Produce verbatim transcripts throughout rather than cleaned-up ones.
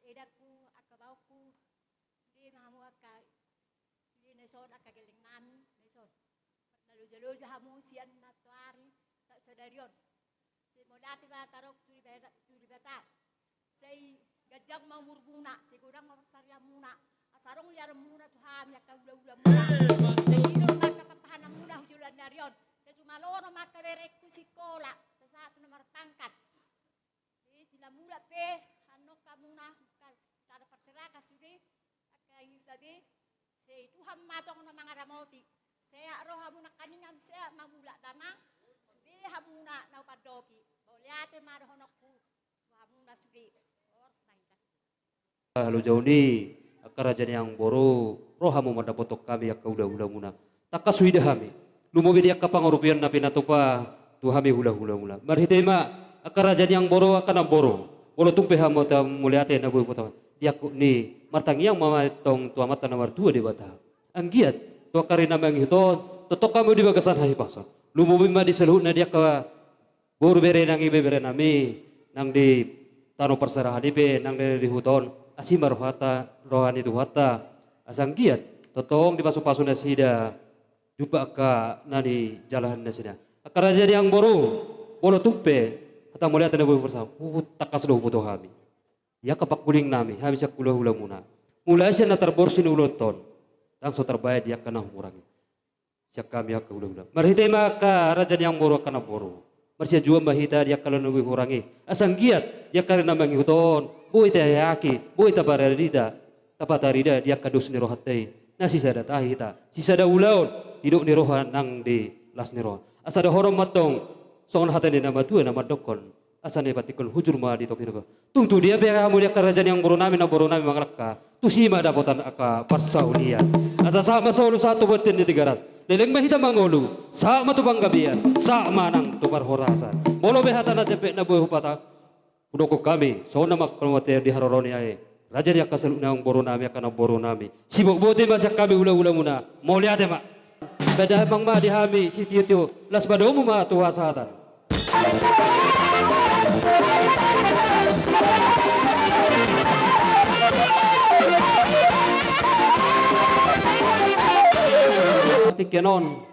Edangku, angka baongku, sude ma hamu angka, sude na dison angka gelleng nami na dison. Marloja-loja hamu sian nantoari sahat sadari on. Sai mauliate ma taringot tu Debata, tu Debata. Sai ganjang ma umurmuna, sai godang ma pansarianmuna. Asa adong liaranmuna tu hami angka hula-hulamuna. Sai sidung ma angka pahanhanmuna tu joloan ni ari on. Sai jumolo ma angka berengku sikola, sahat tu na marpangkat. Di na mulak pe, annon hamuna, angka tano parserahan sude, angka i tabe, sai Tuhan ma tong na mangaramoti. Sehat rohamuna nangkiningan, sehat ma mulak damang, sude hamuna na hupandoki. Mauliate ma dohononku tu hamuna sude. Horas ma hita. Halojaon i, angka raja ni amangboru, ro hamu mandapothon hami angka hula-hulamuna. Tangkas huida hami. Lumobi di angka pangurupion na pinatupa tu hami hula-hulamuna. Marhite i ma, angka raja ni amangboru, angka namboru. Molo tung pe hamu mauliate na boi huboto di angka ni, martangiang ma antong tu Amanta na martua Debata. Anggiat, tu angka ari na mangihut on, tongtong hamu di bagasan hahipason. Lumobi ma di saluhutna di angka boru bere nang ibebere nami, nang di tano parserahan i pe, nang di huta on, asi ma rohanta, roha ni Tuhanta, asa anggiat, tongtong dipasu-pasu nasida, jumpa angka na nijalahan nasida. Angka raja ni amangboru, molo tung pe, hata mauliate na boi hupasahat, huhut tangkas do huboto hami. Ia angka pangkuling nami, hami sian hula-hulamuna. Mulai sian na tarborsi ni ulaonta on, ndang so tarbahen di angka na humurang i. Sian hami angka hula-hula. Marhite i ma angka raja ni amangboru angka namboru. Marsianjuan ma hita di angka na boi hurang i. Asa anggiat di angka ari na mangihut on. Boi taheheaki, boi taparida, tapatarida di angka dos ni rohanta i. Na sisada tahi hita, sisada ulaon, didok ni roha nang di las ni roha. Asa dohonon ma antong, songon hata ni na matua na mandokkon. Asa na ipantikkon hujur ma di topi ni roha. Tung tu dia pe hamu di angka raja ni amangboru nami, namboru nami mangalangka, tusi ma dapotan angka parsaulian. Asa sahat ma solu sahat tu bontean ni Tigaras. Leleng ma hita mangolu, sahat ma tu panggabean, sahat ma nang tu parhorasan. Molo pe hata na jempek na boi hupata, hudokkon hami, songon na mangkatai di haroro ni aek. Raja ni angka saluhut ni amangboru nami, angka namboru nami. Sibotboti ma sian hami hula-hulamuna. Mauliate ma. Baen damang ma di hami sitio-tio, laos padomu ma tu hasahatan. Tingki on,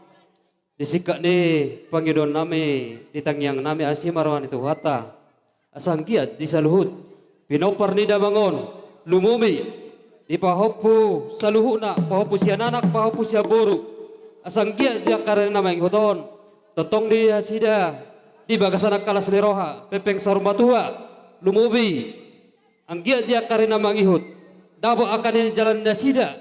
di singkat ni pangidoan nami, di tangiang nami, asi ma roha ni Tuhanta. Asa anggiat di saluhut pinompar ni damang on, lumobi di pahompu saluhutna, pahompu sian anak, pahompu sian boru. Asa anggiat di angka ari na mangihut on, tongtong di nasida di bagasan angka las ni roha, pengpeng saur matua, lumobi anggiat di angka ari na mangihut, dapot angka na nijalahan nasida,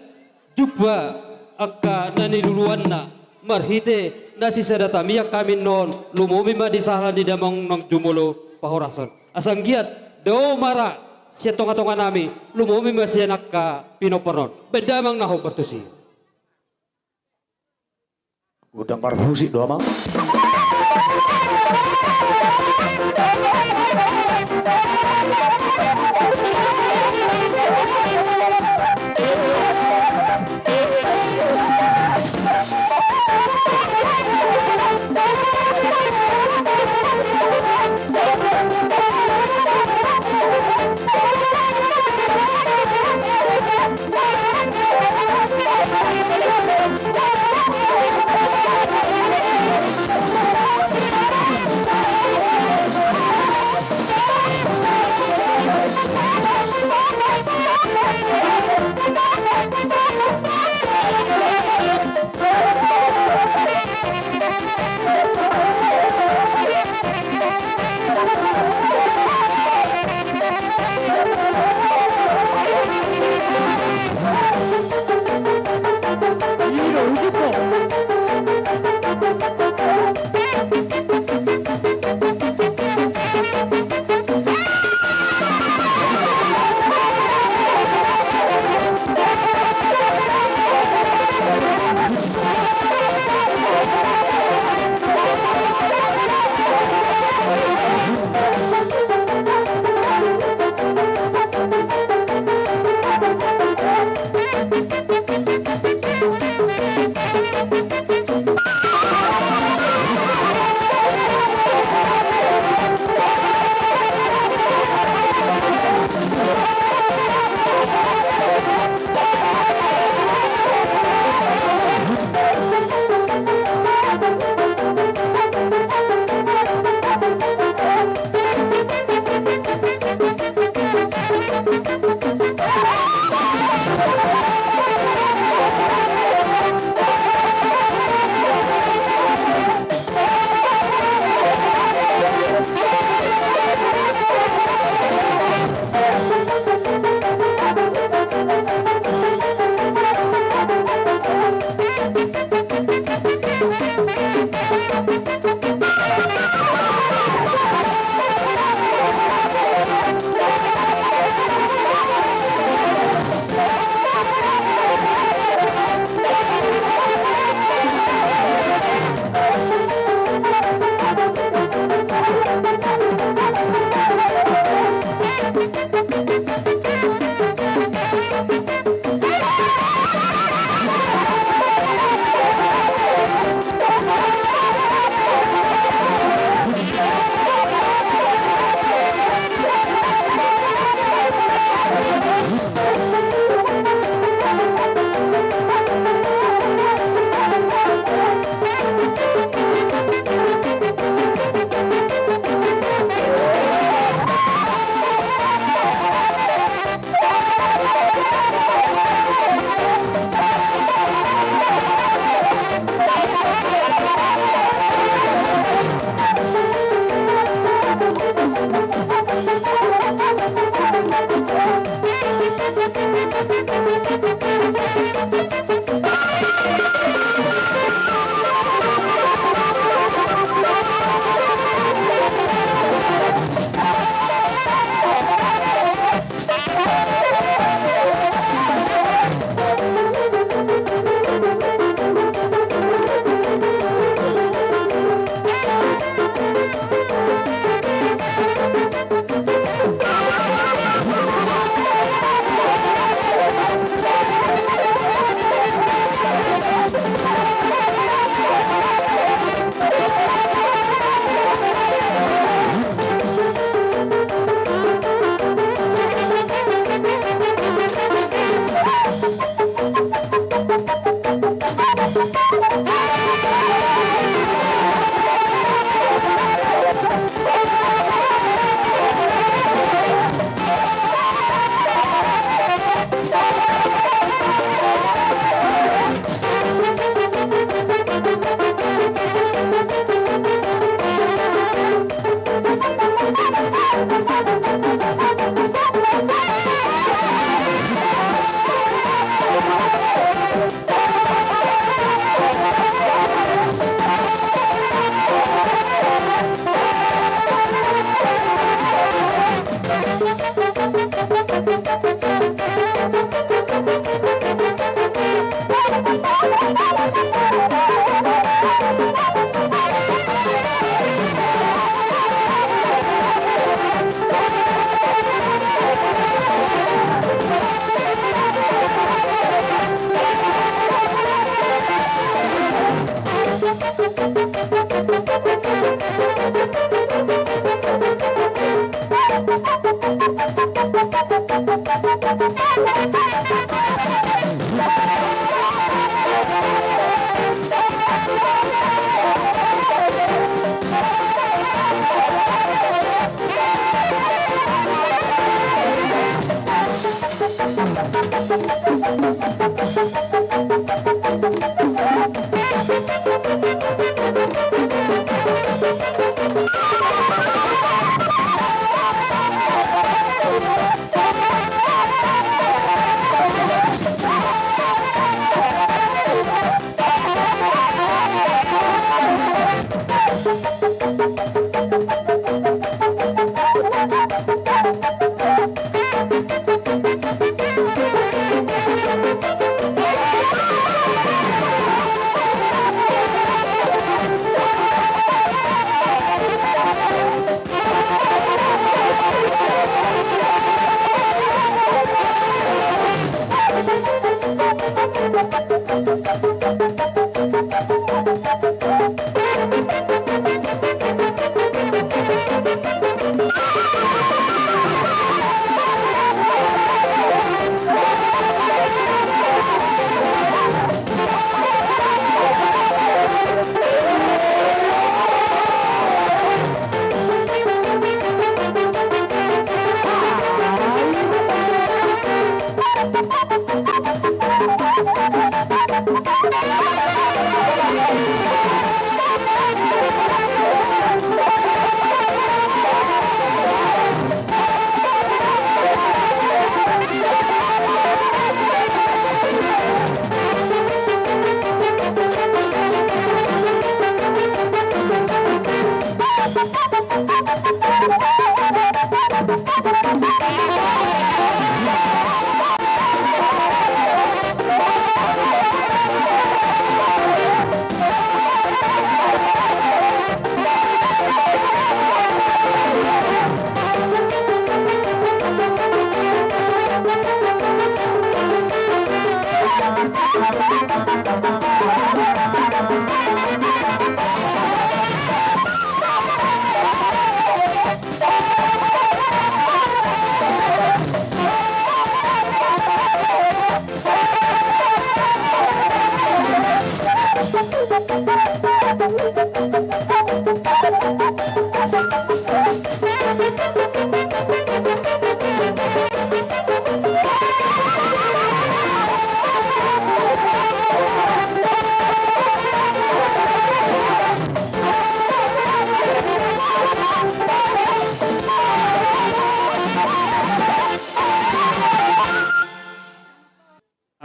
jumpa angka na niluluanna, marhite na sisada tangiang hami annon, lumobi ma di sahala ni damang nang jumolo pahorasan. Asa anggiat dao ma ra sian tonga-tonga nami, lumobi ma sian angka pinompar on. Baen damang na hombar tusi. Godang marhusip do amang.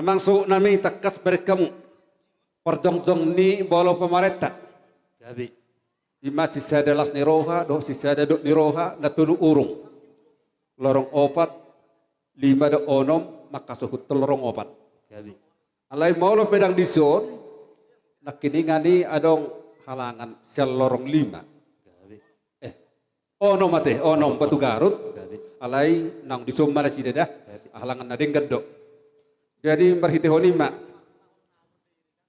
Amang suhut nami, tangkas bereng hamu parjongjong ni molo pamarenta. Gabe. Ima sisada las ni roha dohot sisada dok ni roha na tolu urung. Lorong opat, lima dohot onom, mangkasuhuthon lorong opat. Gabe. Alai molo pe ndang dison, nangkiningan i adong halangan sian lorong lima. Gabe. Eh, onom ate, onom Batu Garut. Gabe. Alai naung dison ma nasida da. Gabe. Halangan na denggan do. Jadi marhitehon i ma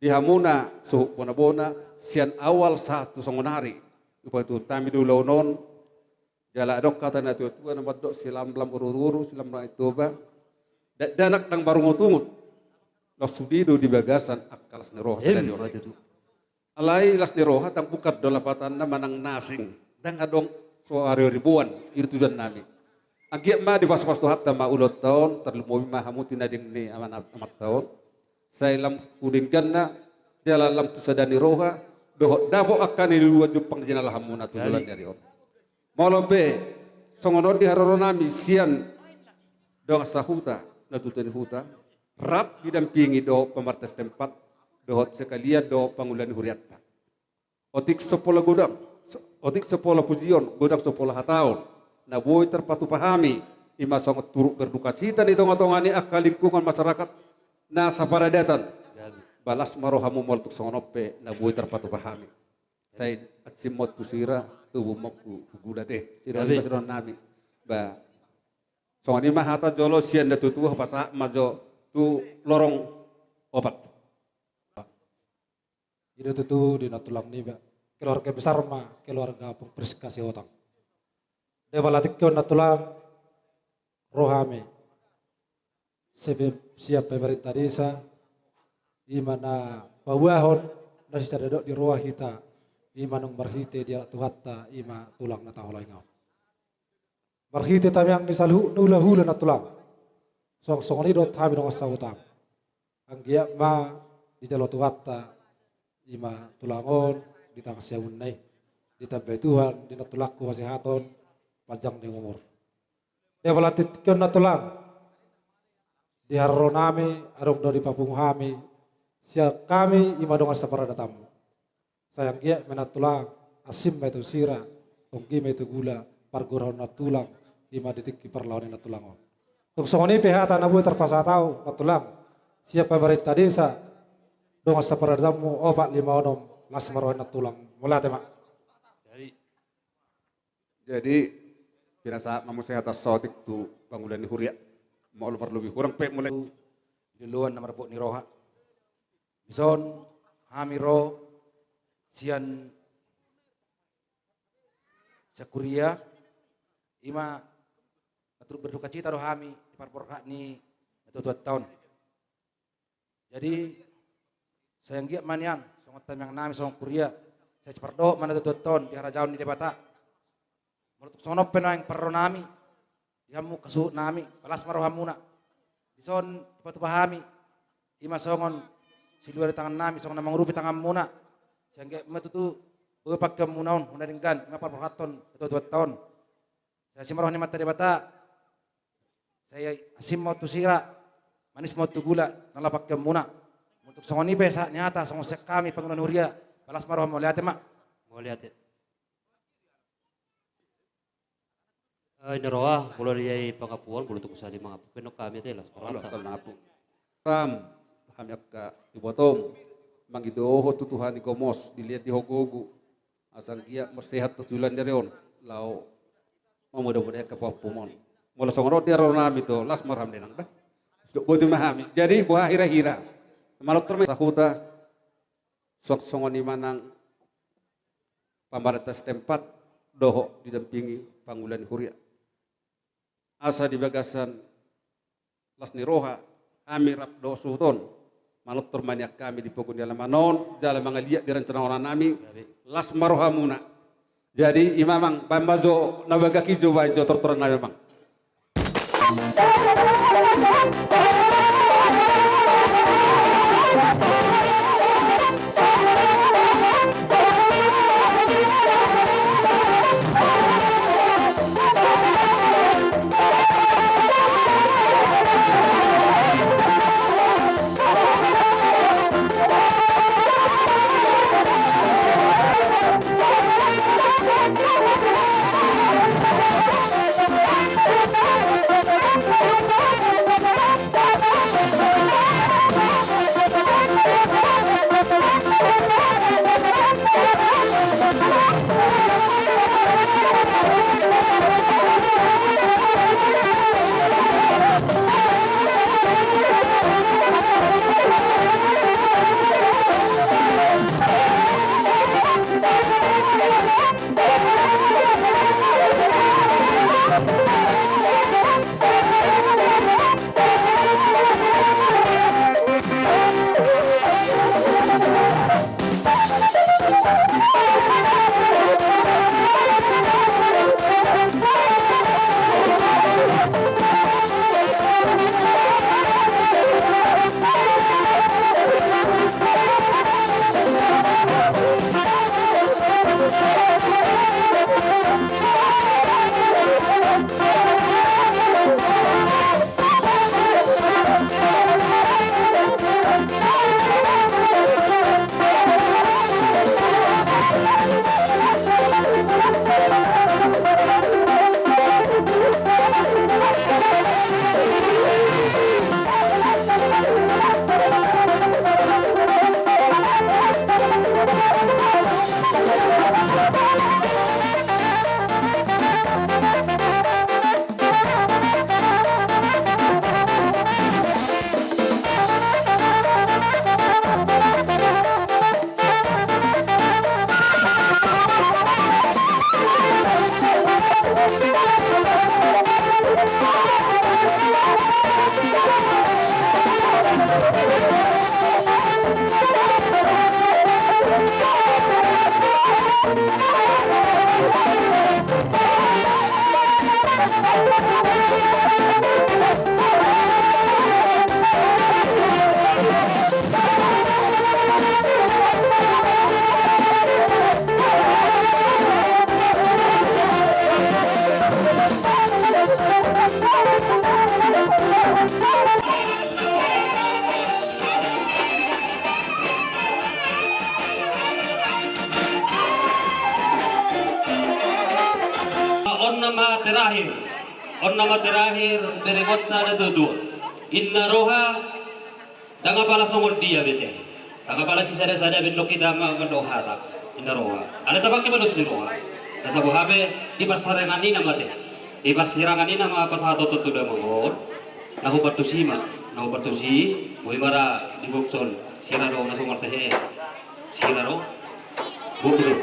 di hamuna suhut bona-bona, sian awal sahat tu songon ari, hupaihut hami do ulaon on. Jala adong hata ni natua-tua na mandok: Silamlam uruuru, silamlam i Toba, dakdanak ndang marungut-ungut, laos sude do di bagasan angka las ni roha sadari on. Alai las ni roha ndang bukan do lapatanna manang na asing, ndang adong, so ari-ari boan i do tujuan nami. Anggiat ma dipasu-pasu Tuhanta ma ulaonta on, tarlumobi ma hamu tinading ni amanta on. Sai lam tu dengganna, jala lam tu sada ni roha, dohot dapot angka na niluluan jumpang di jala hamuna tu joloan ni ari on. Molo pe songon on di haroro nami sian dongan sahuta, na tutu ni huta, rap didampingi dohot pamarenta setempat, dohot sekalian dohot pangula ni hurianta. Otik so pola godang, so-, otik so pola pujion, godang so pola hataon na boi tarpatupa hami, ima songon turut berdukacita di tonga-tonga ni angka lingkungan masyarakat na saparadatan. Gabe. Las ma rohamu molo tung songon on pe na boi tarpatupa hami. Sai ansim ma on tu sira, tubu ma on tu huguda te. Sira. Gabe. Ima sidohonon nami. Ba, songon i ma hata jolo sian natua-tua, hupasahat ma jo tu lorong opat. I do tutu di na tulang niba, keluarga besar ma keluarga Pung Priska Sihotang. Deba tingki on na tulang, ro hami sian pe-, sian pemerintah desa, i ma na paboahon na sitadok di roha hita, i ma nunga marhite dialap Tuhanta, i ma tulang na taholongi on. Marhite tamiang ni saluhut ni hulahula na tulang. Songon, songon i dohot hami dongan sahutam. Anggiat ma dijalo Tuhanta, i ma tulang on, di tangan siamunna i. Ditambai Tuhan di nantulangku hasehaton, panjang ni umur. Deba tingki on na tulang, di haroro nami, adong do dipapungu hami, sian hami i ma dongan saparadatanmu. Sai anggiat ma na tulang, asin ma i tu sira, tonggi ma i tu gula, pargorahon na tulang, i ma di tingki parlahon ni na tulang on. Tung songon i pe hata na boi tarpasahat ahu na tulang, sian pemerintah desa, dongan saparadatanmu, opat lima onom, las ma roha ni na tulang. Mauliate ma. Jadi, jadi, pinasahat ma muse hata saotik tu pangula ni huria. Molo marlobi hurang pe mulai. Di loloan na marbot ni roha. Dison hami ro sian, sian huria, i ma na turut berdukacita do hami di parborhat ni natuatuanta on. Jadi, sai anggiat ma nian, songon tamiang nami, songon huria, sai sipardohot ma natuatuanta on di harajaon ni Debata. Molo tung songon on pe nuaeng parro nami, di hamu hasuhut nami, las ma rohamuna. Dison tupatupa hami, i ma songon silua ni tangan nami, songon na mangurupi tanganmuna. Sai anggiat ma tutu boi pangkeonmuna on, huna denggan, i ma parborhathon natuatuanta on. Sai asi ma roha ni Amanta Debata, sai asi ma on tu sira, manis ma on tu gula, na laho pangkeonmuna. Molo tung songon i pe sahat ni hata, songon sian hami pangula ni huria, las ma roha, mauliate ma. Mauliate. Ai na roha, molo di ai pangapuan, molo tung sahat i mangapu pe nang hami, ate, las ma roha. Olo, sahat mangapu. Ram, hami angka ibotom, mangido ho tu Tuhan i gomos, dilehon di ho gogo. Asa anggiat marsehat tu siula ni ari on, laho mamuda-muda angka pahompu on. Molo songon on di haroro nami, las ma roham, dainang, bah. Sidok boti ma hami. Jadi, boha hira-hira. Manortor ma sahuta, songon i ma nang pamarenta setempat, dohot didampingi pangula ni huria. Asa di bagasan las ni roha, hami rap dohot suhut on, manortor ma nian hami di pogu ni alaman on, jala mangaliat di rencana onan nami, las ma rohamuna. Jadi, i ma amang, baen ma jo, na bagak i jo, baen jo tortoran nami, amang. On nama terakhir, on nama terakhir, berengonta na tutu. Inna roha, ndang apala songon dia be ate. Ndang apala sisada-sada be, nunga hita ma mandok hata. Inna roha. Alai tapangke ma dos ni roha. Na saboha pe di parsirangan i nama ate. Di parsirangan i nama pasahathon tu damang on. Na hombar tusi ma. Na hombar tusi. Boi ma ra di box on. Sira do na so martehe. Sira do. Box on.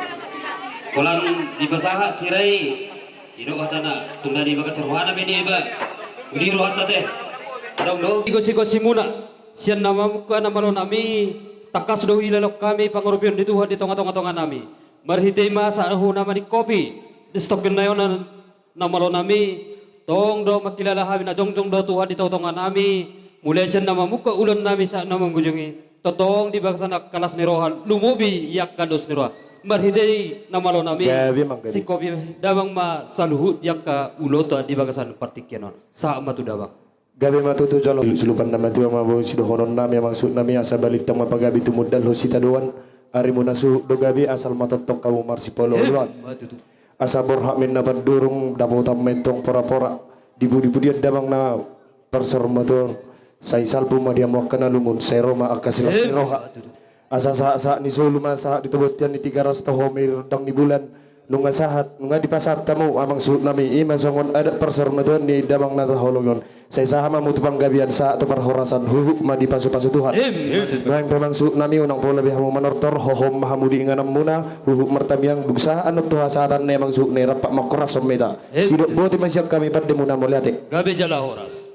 Holan dipasahat sira i. Idok hatana. Tung na di bagas rohana be dia iba. Uli rohanta ate. Adong do. Sigosigos simuna. Sian na mamungka na malo nami, tangkas do huilehon hami pangurupion ni Tuhan di tonga-tonga-tonga nami. Marhite i ma sahat tu nama ni kopi, di stop na i on na malo nami, tong do mangkilala hami na jongjong do Tuhan di tonga-tonga nami, mulai sian na mamungka ulaon nami sahat na mangujungi, tongtong di bagasan angka las ni roha, lumobi i angka dos ni roha. Marhite i na malo nami, gabe manggabe. Singkopi damang ma saluhut i angka ulaonta di bagasan partingkian on. Sahat ma tu damang. Gabe ma tutu jolo. Sulupan na matua ma boi sidohonon nami, maksud nami asa balintang ma pagabe tumundalhon sitadoan. Arimuna suhut do gabe asal ma tongtong hamu marsipaolo-oloan. Asa borhat ma inna pandurung, dapotan ma intong pora-pora. Di pudi-pudian damang na parsormatuaon. Sai salpu ma di hamu angka na lungun, sai ro ma angka silas ni roha. Asa sahat-sahat ni solu ma sahat di tobotian ni Tigaras, toho ma i rondang ni bulan. Nunga sahat, nunga dipasahat hamu amang suhut nami, i ma songon adat parsormatuaon ni damang na taholongi on. Sai sahat ma hamu tu panggabean sahat tu parhorasan, huhut ma dipasu-pasu Tuhan. Nuaeng pe amang suhut nami, unang pola be hamu manortor, hohom ma hamu di ingananmuna, huhut martamiang, dung sahat annon tu hasahatan ni amang suhut nami, rap mangkorashon ma hita. Sidok boti ma sian hami pandemuna, mauliate. Gabe jala horas.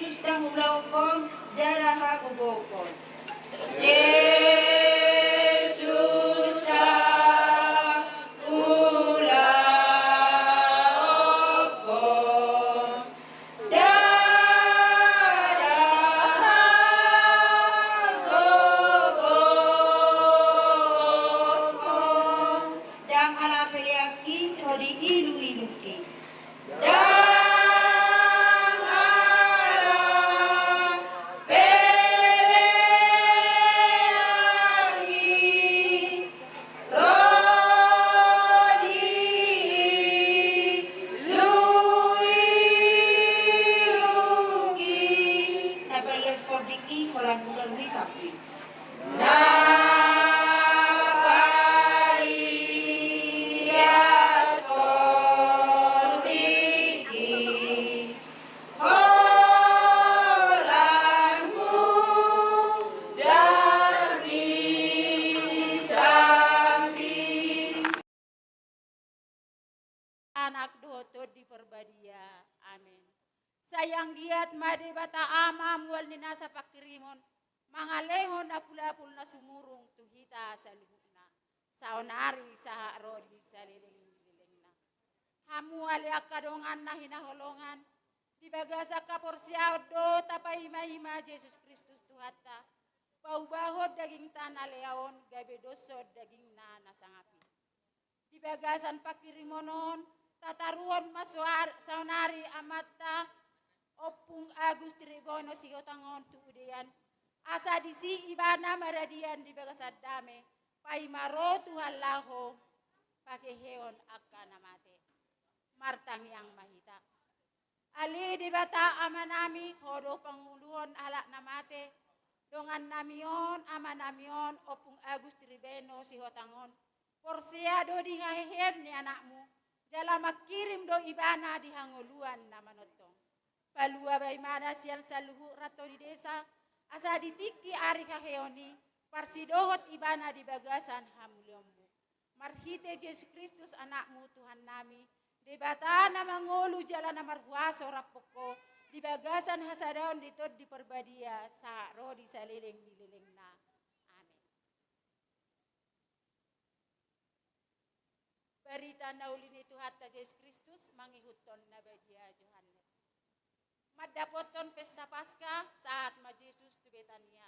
Jesus, ndang ulaonkon, ndada hagogoon. Jesus, ndang ulaonkon, ndada hagogoon. Ndang ala peleanki ro di iluilungki. Ndang ala peleanki ro di iluilungki. Na paias tondingki, holan mudar ni sapi. Na paias tondingki, holan mudar ni sapi. Anak dohot Tondi Parbadia. Amen. Sai anggiat ma Debata Ama mual ni nasa pangkirimon, mangalehon apulapul na sumurung tu hita saluhutna, saonari sahat ro di saleleng ni lelengna. Hamu ale angka dongan na hinaholongan, di bagasan haporseaon do tapaimaima Jesus Kristus Tuhanta, paubahon dagingta na lea on gabe doshon dagingna na sangap i. Di bagasan pangkirimon on, tataruhon ma soar-, saonari amanta Ompung Agus Tribeno Sihotang on tu udean, asa disi ibana maradian di bagasan dame, paima ro Tuhan laho paheheon angka na mate. Martangiang ma hita. Ale Debata Amanami, Ho do pangoluhon halak na mate, dongannami on, amanami on, Ompung Agus Tribeno Sihotang on, porsea do di haheheon ni anakmu, jala mangkirim do ibana di hangoluan na manongtong. Palua ma ibana sian saluhut ranto ni desa, asa di tingki ari haheheon i, parsidohot ibana di bagasan hamuliaonmu. Marhite Jesus Kristus, Anakmu, Tuhannami, Debata na mangolu jala na marhuaso, raphon Ho di bagasan hasadaon di Tondi Parbadia, sahat ro di saleleng ni lelengna. Amen. Barita na uli ni Tuhanta Jesus Kristus mangihuthon na badia Johannes. Mandapothon pesta Paska, sahat ma Jesus tu Betania.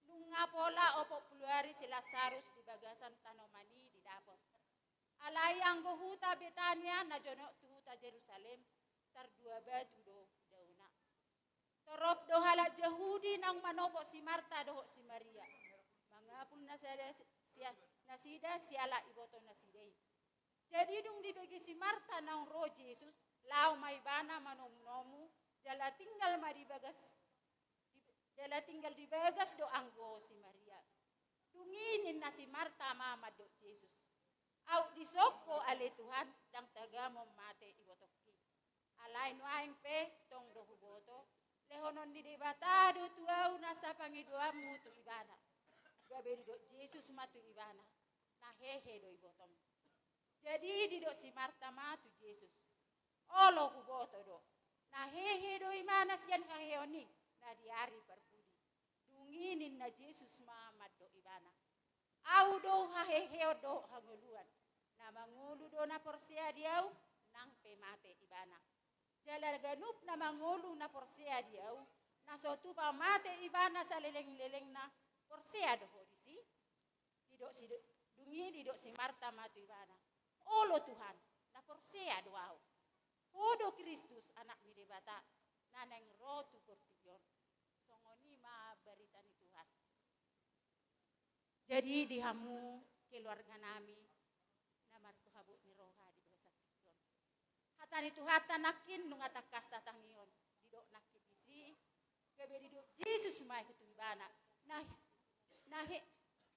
Nunga pola opat pulu ari si Lasarus di bagasan tanoman i didapot. Alai anggo huta Betania na jonok tu huta Jerusalem, tardua batu do daona. Torop do halak Jahudi naung manopot si Marta dohot si Maria, mangapul nasida si-, nasida siala iboto nasida i. Jadi dung dibege si Marta naung ro Jesus, laho ma ibana manomunomu, jala tinggal ma di bagas, di, jala tinggal di bagas do anggo si Maria. Dung i ninna si Marta ma mandok Jesus: Aut dison Ho ale Tuhan, ndang tagamon mate ibotongki. Alai nuaeng pe tong do huboto, lehonon ni Debata do tu ahu nasa pangidoanmu tu ibana. Gabe didok Jesus ma tu ibana: Na hehe do ibotongmu. Jadi didok si Marta ma tu Jesus: Olo, huboto do, na hehe do ibana sian haheheon i, na di ari parpudi. Dung i ninna Jesus ma mandok ibana: Ahu do haheheon dohot hangoluan. Na mangolu do na porsea di ahu, nang pe mate ibana. Jala ganup na mangolu na porsea di ahu, na so tupa mate ibana saleleng-lelengna, porsea do ho disi? Didok si, dung i didok si Marta ma tu ibana: Olo Tuhan, na porsea do ahu. Ho do Kristus, Anak ni Debata, na naeng ro tu portibi on. Songon i ma barita ni Tuhan. Jadi di hamu keluarganami na marhabot ni roha di bagasan tingki on, hata ni Tuhanta nangkin nunga tangkas tatangihon. Didok nangkin disi, gabe didok Jesus ma tu ibana: Na, na he-,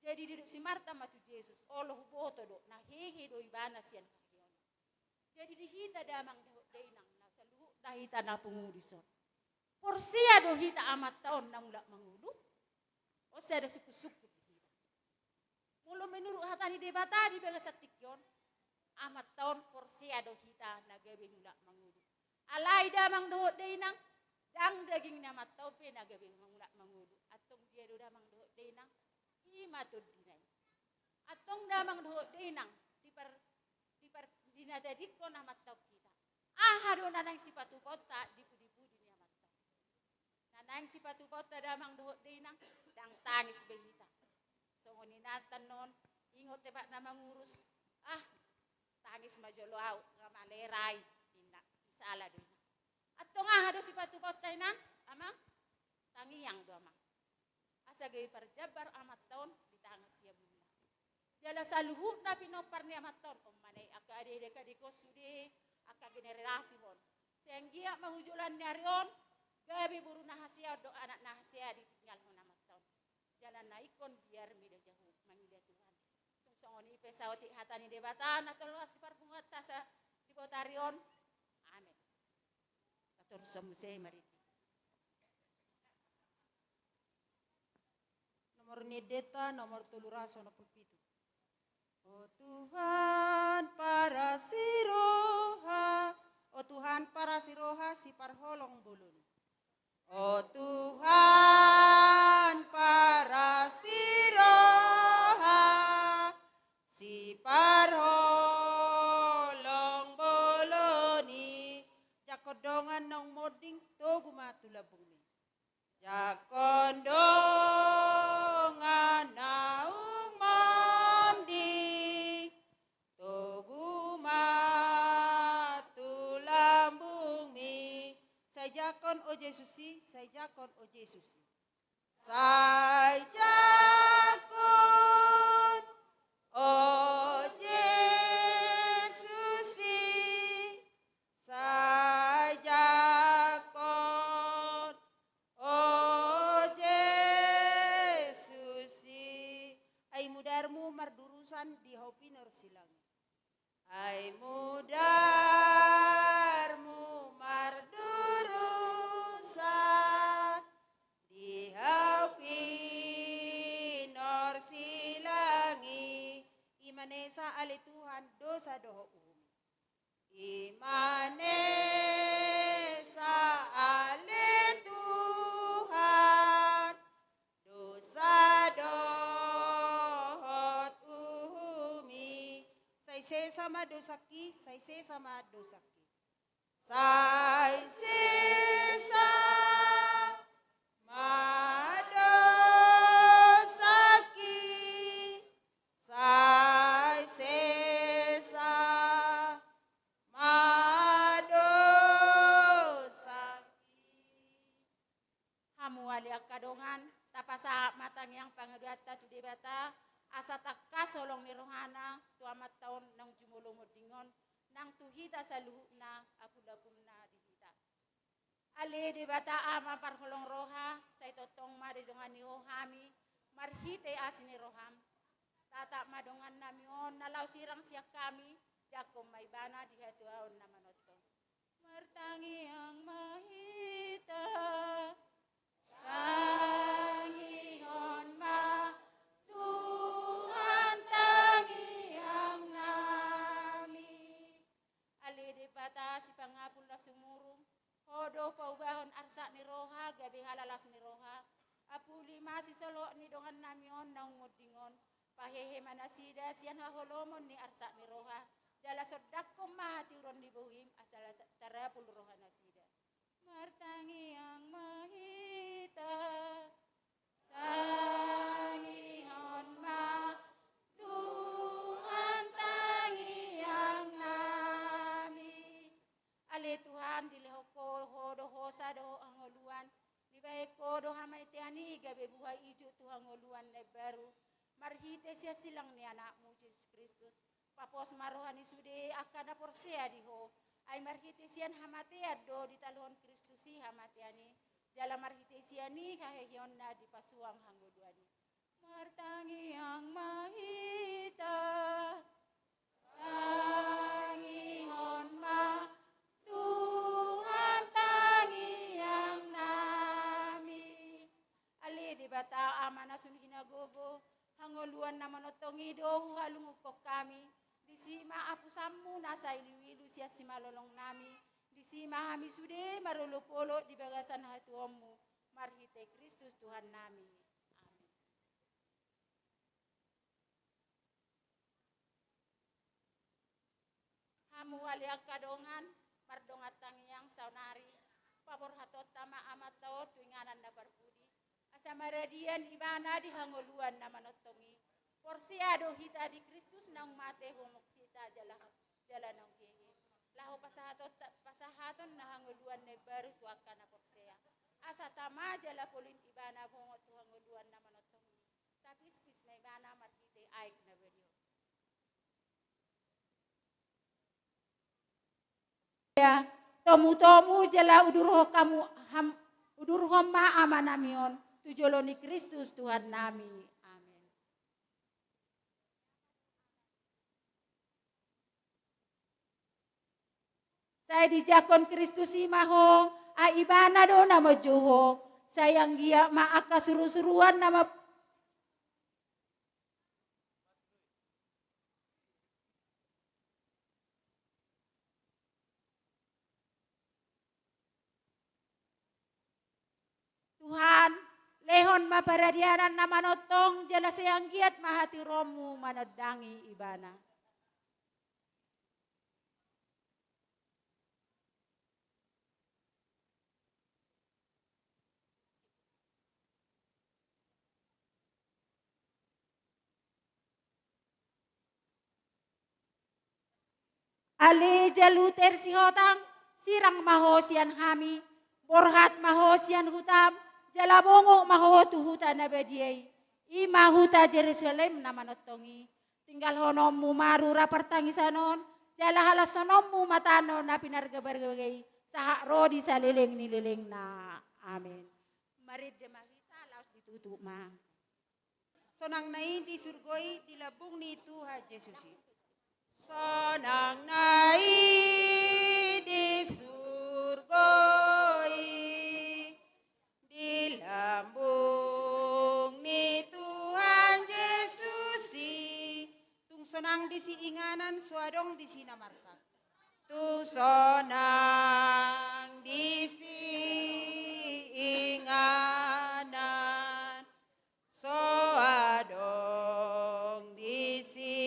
jadi didok si Marta ma tu Jesus: Olo, huboto do, na hehe do ibana sian haheheon i. Jadi di hita damang dohot dainang na saluhutna hita na pungu dison, porsea do hita amanta on na mulak mangolu? On sada sungkun-sungkun di hita. Molo menurut hata ni Debata di bagasan tingki on, amanta on porsea do hita na gabe mulak mangolu. Alai damang dohot dainang, Ndang daging ni Amanta on pe na gabe mangula mangolu. Antong dia do damang dohot dainang? I ma tondina i. Antong damang dohot dainang, di par-, di par-, di na tadingkon Amanta on hita. Aha do na naeng sipatupaonta di pudi-pudi ni Amanta on? Na naeng sipatupaonta damang dohot dainang, ndang tangis be hita. Songon inanta on, ingot tebak na mangurus, ah, tangis ma jolo au, nga malera i, ninna, sala do inna. Antong aha do sipatupaonta inang, amang? Tangiang do amang. Asa gabe parjambar Amanta on di tangis siamunna. Jala saluhutna pinompar ni Amanta on, on ma na i angka adek-adek on sude, angka generasi on. Sai anggiat ma hu joloan ni ari on, gabe boru na hasea dohot anak na hasea ditinggalhon Amanta on. Jala na ingkon biarmi do jahu mangida Tuhan. Sung songon i pe saotik hata ni Debata na tolhas di parpunguanta sa di botari on. Amen. Tatorus muse marende. Nomor ni endenta, nomor tolu ratus onom pulu pitu. O Tuhan, parasi roha, o Tuhan, parasi roha, siparholong bolon. O Tuhan, parasi roha, siparholong bolon i, jangkon dongan naung monding, togu ma tu lambungmi. Jangkon dongan naung monding, togu ma tu lambungmi. Sai jangkon o Jesus i, sai jangkon o Jesus i. Sai jangkon o Jesus i, sai jangkon o Jesus i. Ai mudarmu mardurusan di hau pinor silang i. Ai mudarmu mardurusan di hau pinor silang i. I ma na esa ale Tuhan dosa dohot uhum. I ma na esa ale Tuhan dosa dohot uhum i. Sai sesa ma dosangki, sai sesa ma dosangki. Sai sesa ma dosangki, sai sesa ma dosangki. Hamu ale angka dongan, tapasahat ma tangiang pangidoanta tu Debata, asa tangkas holong ni rohana tu amanta on naung jumolo monding on, nang tu hita saluhutna apul-apulna di hita. Ale Debata Ama parholong roha, sai tongtong ma didongani Ho hami marhite asi ni roham. Tatap ma dongannami on na laho sirang sian hami, jangkon ma ibana di hatuaon na manongtong. Martangiang ma hita, tangihon ma Tuhan tangiangnami. Ale Debata sipangapul na sumurung, Ho do paubahon arsak ni roha gabe halalas ni roha. Apuli ma sisolhot ni dongannami on naung monding on. Pahehe ma nasida sian haholomon ni arsak ni roha, jala sondanghon ma hatiuron ni bohim asa la ta-, tarapul roha nasida. Martangiang ma hita, tangihon ma Tuhan tangiangnami. Ale Tuhan, dilehon Ho, Ho do hosa dohot hangoluan, dibahen Ho do hamatean i gabe buha ijuk tu hangoluan na imbaru, marhite sian silang ni Anakmu Jesus Kristus. Papos ma roha ni sude angka na porsea di Ho, ai marhite sian hamatean do ditaluhon Kristus i hamatean i, jala marhite sian i haheheonna dipasuang hangoluan i. Martangiang ma hita, tangihon ma Tuhan tangiangnami. Ale Debata Ama na sun hinagogo, hangoluan na manongtong i do huhalungunhon hami. Disi ma apusanmu na sailuilu sian simalolongnami, Disi ma hami sude marolopolop di bagasan hatuaonmu, marhite Kristus Tuhannami. Amen. Hamu ale angka dongan, mardongan tangiang saonari, paborhatonta ma Amanta on tu inganan na parpudi, asa maradian ibana di hangoluan na manongtong i. Porsea do hita di Kristus naung mate honok hita jala, jala naung hehe. Laho pasahatonta, pasahaton na hangoluan na imbaru tu angka na porsea. Asa tama jala polin ibana honok tu hangoluan na manongtong i. Tapispis ma ibana marhite aek na badia on. Ia, tomutomu jala udurhon hamu, ham-, udurhon ma Amanami on, tu jolo ni Kristus Tuhannami. Amen. Sai dijangkon Kristus i ma ho, ai ibana do na manjou ho, sai anggiat ma angka surusuruan na ma- Tuhan, lehon ma paradianan na manongtong, jala sai anggiat ma hatiuronmu manondangi ibana. Ale Jaluter Sihotang, sirang ma ho sian hami, borhat ma ho sian hutam, jala bongot ma ho tu huta na badia i, i ma huta Jerusalem na manongtong i. Tinggalhononmu ma rura partangisan on, jala halashononmu ma tano na pinargabarga i, sahat ro di saleleng ni lelengna. Amen. Marende ma hita, laos ditutup ma. Sonangna i di surgo i, di lambung ni Tuhan Jesus i. Sonangna i di surgo i, di lambung ni Tuhan Jesus i. Tung sonang disi inganan, so adong disi na marsak. Tung sonang disi inganan, so adong disi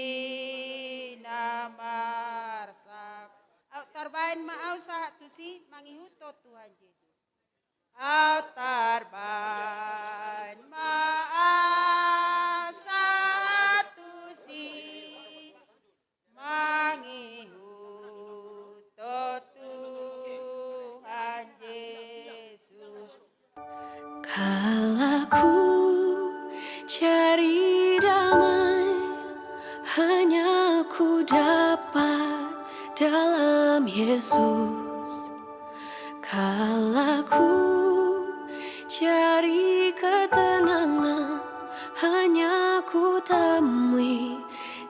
na marsak. Aut tarbaen ma ahu sahat tusi, mangihuthon Tuhan Jesus. Aut tarbaen ma ahu sahat tusi, mangihuthon Tuhan Jesus. Kalau ku cari damai, hanya ku dapat dalam Yesus. Kalau ku cari ketenangan, hanya ku temui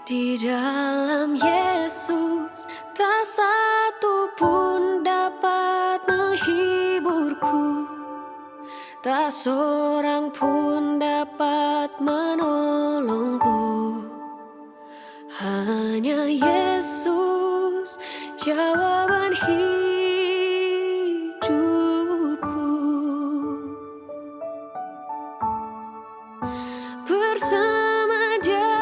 di dalam Yesus. Tak satu pun dapat menghiburku, tak seorang pun dapat menolongku. Hanya Yesus jawaban hidupku. Bersama Dia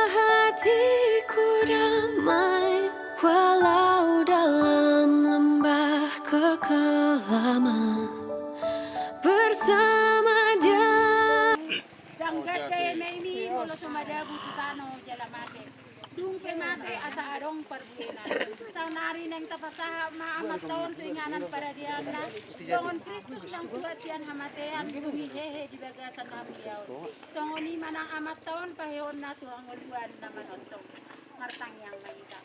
hatiku damai, walau dalam lembah kekelaman. Bersama Dia. Ndang ganda eme i molo so madabu tu tano jala mate. Dung pe mate asa adong parbuena. Saonari naeng tapasahat ma Amanta on tu inganan paradianna. Songon Kristus naung tuat sian hamatean, dung i hehe di bagasan hamatean on. Songon i ma nang Amanta on paheheonna tu hangoluan na manongtong. Martangiang ma hita.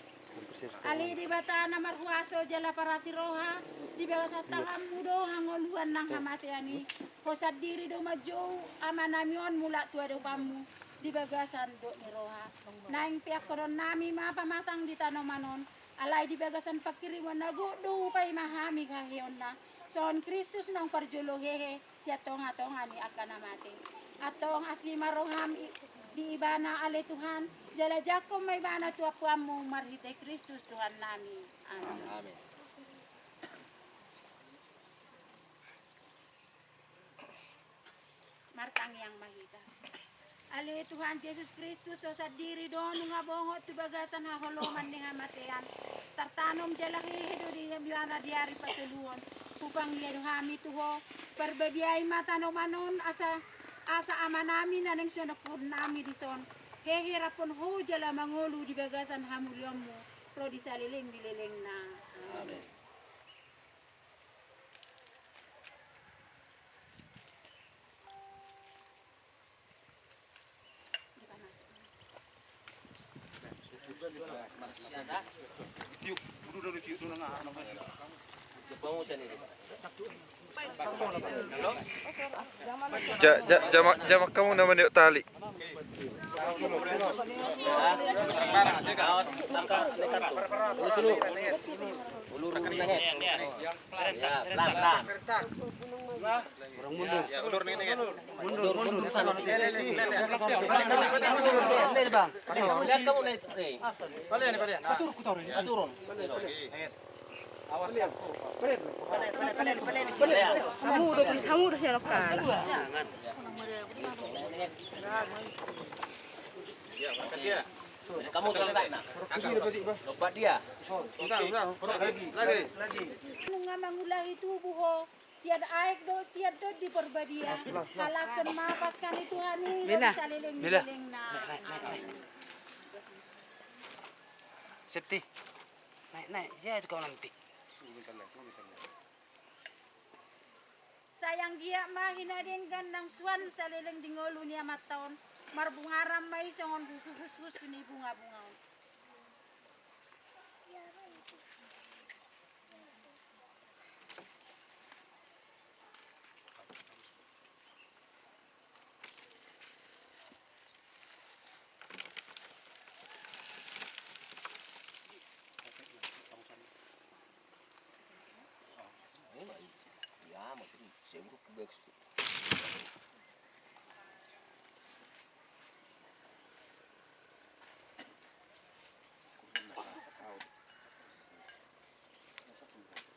Ale Debata na marhuaso jala parasi roha, di bagasan tanganmu do hangoluan nang hamatean i. Ho sandiri do manjou Amanami on mulak tu adopanmu di bagasan gok ni roha. Naeng peakkononnami ma pamatang di tanoman on, alai di bagasan panghirimon na gok do hupaima hami haheheonna. Songon Kristus naung parjolo hehe sian tongatonga ni angka na mate. Antong asi ma roham i-, di Ibana ale Tuhan, jala jangkon ma Ibana tu ampuanmu marhite Kristus Tuhannami. Amen. Amen. Yang mahita. Ale Tuhan Jesus Kristus, so sandiri do nunga bongot tu bagasan haholomon ni hamatean. Tartanom jala hehe do di ibana di ari patoluhon. Hupangido hami tu Ho, parbadiai ma tanoman on asa, asa amanami na naeng suan dokkon nami dison, hehe raphon Ho jala mangolu di bagasan hamuliaonmu ro di saleleng ni lelengna. Amen. Ja, ja, jamak, jamak hamu na maniop tali. Nunga mangulahi tubu ho, sian aek do, sian Tondi Porbadia. Halashon ma Paskah ni Tuhan i ro di saleleng ni lelengna. Amen. Safety. Naik, naik. Dia itu kau nanti. Sai anggiat ma hinadenggan naung suan saleleng di ngolu ni amanta on, marbungaran ma i songon husu-husu ni bunga-bunga on.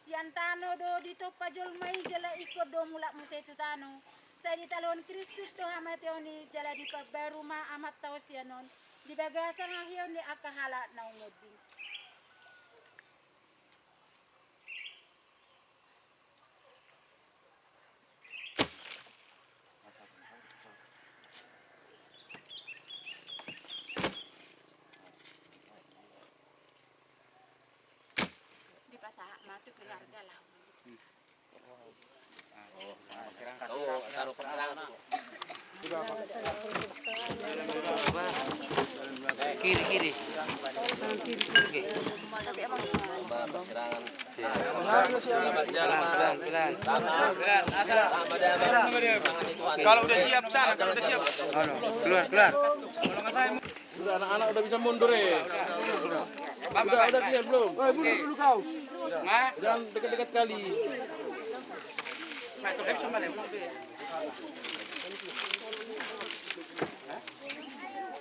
Sian tano do ditompa jolma i jala ingkon do mulak muse tu tano. Sai ditaluhon Kristus do hamateon i jala diparbaru ma amanta on sian on di bagasan haheheon ni angka halak na umonding. Dipasahat ma tu keluarga lah. Kiri, kiri. Oke. Pelan, pelan, pelan. Kalau udah siap sana, kalau udah siap. Anu, keluar, keluar. Udah, anak-anak udah bisa mundur, eh. Udah, udah siap belum? Woi, mundur dulu kau. Jangan dekat-dekat kali.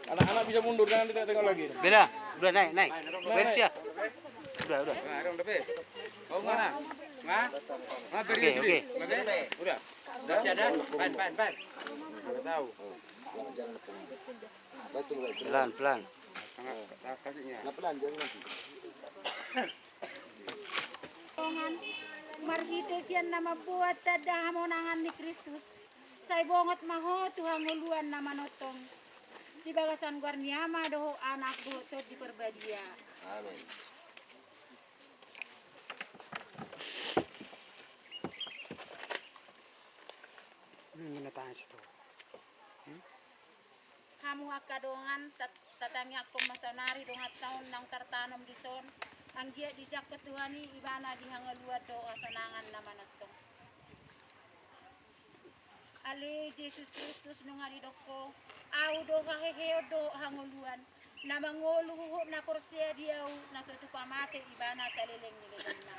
Anak-anak bisa mundur, jangan ditengok-tengok lagi. Beda, udah naik, naik. Naik, naik. Udah, udah. Oke, oke. Udah. Udah siap, dah? Pan, pan, pan. Tahu. Pelan, pelan. Marhite sian na mamboan tanda hamonangan ni Kristus, sai bongot ma ho tu hangoluan na manongtong. Di bagasan goar ni Ama dohot Anak dohot Tondi Porbadia. Amen. Hamu angka dongan, tat-, tatangiangkon ma saonari dongan ta on naung tartanom dison, anggiat dijangkon Tuhan i ibana di hangoluan dohot hasonangan na manongtong. Ale Jesus Kristus, nunga didok ho, ahu do haheheon dohot hangoluan, na mangolu huhut na porsea di ahu, na so tupa mate ibana saleleng ni lelengna.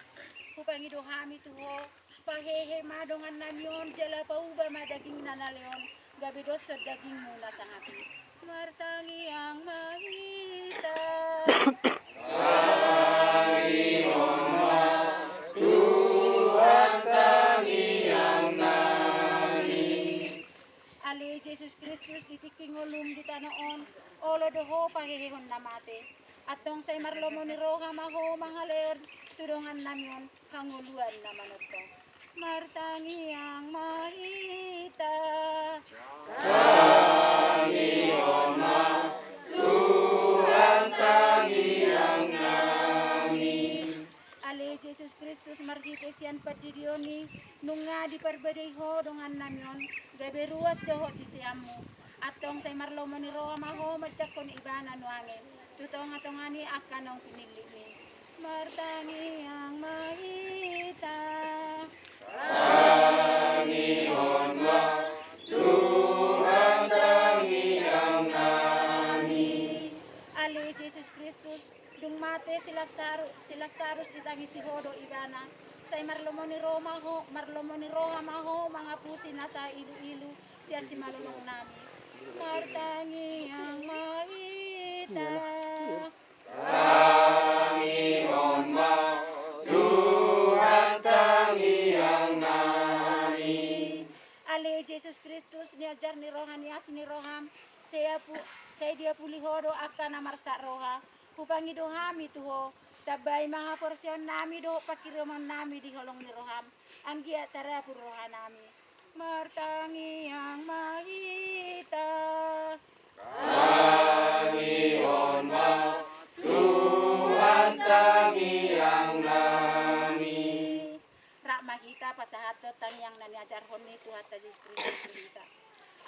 Hupangido hami tu ho, pahehe ma dongannami on jala pauba ma dagingna na leon, gabe doshon dagingmu na sangap i. Martangiang ma hita. Tangiang ma Tuhan, tangiang nami. Ale on, olo do ho pahehehon na mate. Antong sai marlomo ni roha ma ho mangalehon tu dongannami on hangoluan na manongtong. Martangiang ma hita. Tangihon ma Tuhan tangiangnami. Ale Jesus Kristus, marhite sian pandidionmi, nunga diparbadai ho dongannami on, gabe ruas dohot siseanmu. Antong sai marlomo ni roha ma ho manjangkon ibana nuaeng tu tongatonga ni angka naung pinillitmi. Martangiang ma hita. Tangihon ma Tuhan tangiangnami. Ale Jesus Kristus, dung mate si Lasarus, si Lasarus ditangisi ho do ibana, sai marlomo ni roha ma ho, marlomo ni roha ma ho mangapusi nasa iluilu sian simalolongnami. Martangiang ma hita. Tangihon ma Tuhan tangiangnami. Ale Jesus Kristus, niajar ni roha ni asi ni roham, sai apu-, sai diapuli ho do angka na marsak roha. Hupangido hami tu ho, tambai ma haporseaonnami dohot panghirimonnami di holong ni roham, anggiat tarapul rohanami. Martangiang ma hita. Tangihon ma Tuhan tangiangnami. Rap ma hita pasahathon tangiang na niajarhon ni Tuhanta Jesus Kristus tu hita.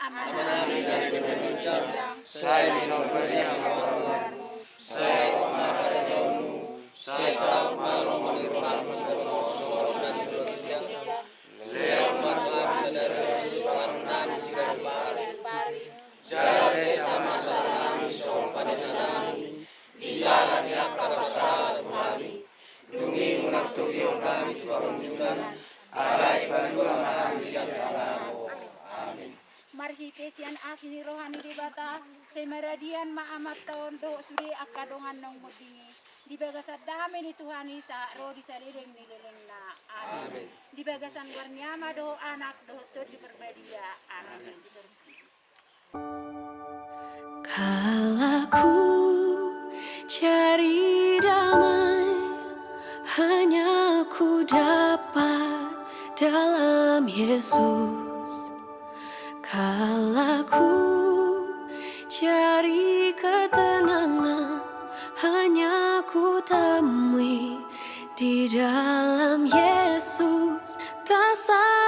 Amanami na di banua ginjang, sai pinarbadia ma goarmu, sai ro ma harajaonmu, sai saut ma lomo ni roham di banua on songon na di banua ginjang. Lehon ma tu hami sadari on sipanganonnami siganup ari. Jala sesa ma salanami songon panesanami di sala ni angka na marsala tu hami. Dung i unang togihon hami tu pangunjunan, alai palua ma hami sian pangago. Amin. Marhite sian asi ni roha ni Debata, sai maradian ma Amanta on dohot sude angka dongan naung monding i. Di bagasan dame ni Tuhan i sahat ro di saleleng ni lelengna. Amin. Amin. Di bagasan goar ni Ama dohot Anak dohot Tondi Parbadia. Amin. Amin. Kala ku cari damai, hanya ku dapat dalam Yesus. Kala ku cari ketenangan, hanya ku temui di dalam Yesus. Tak sa-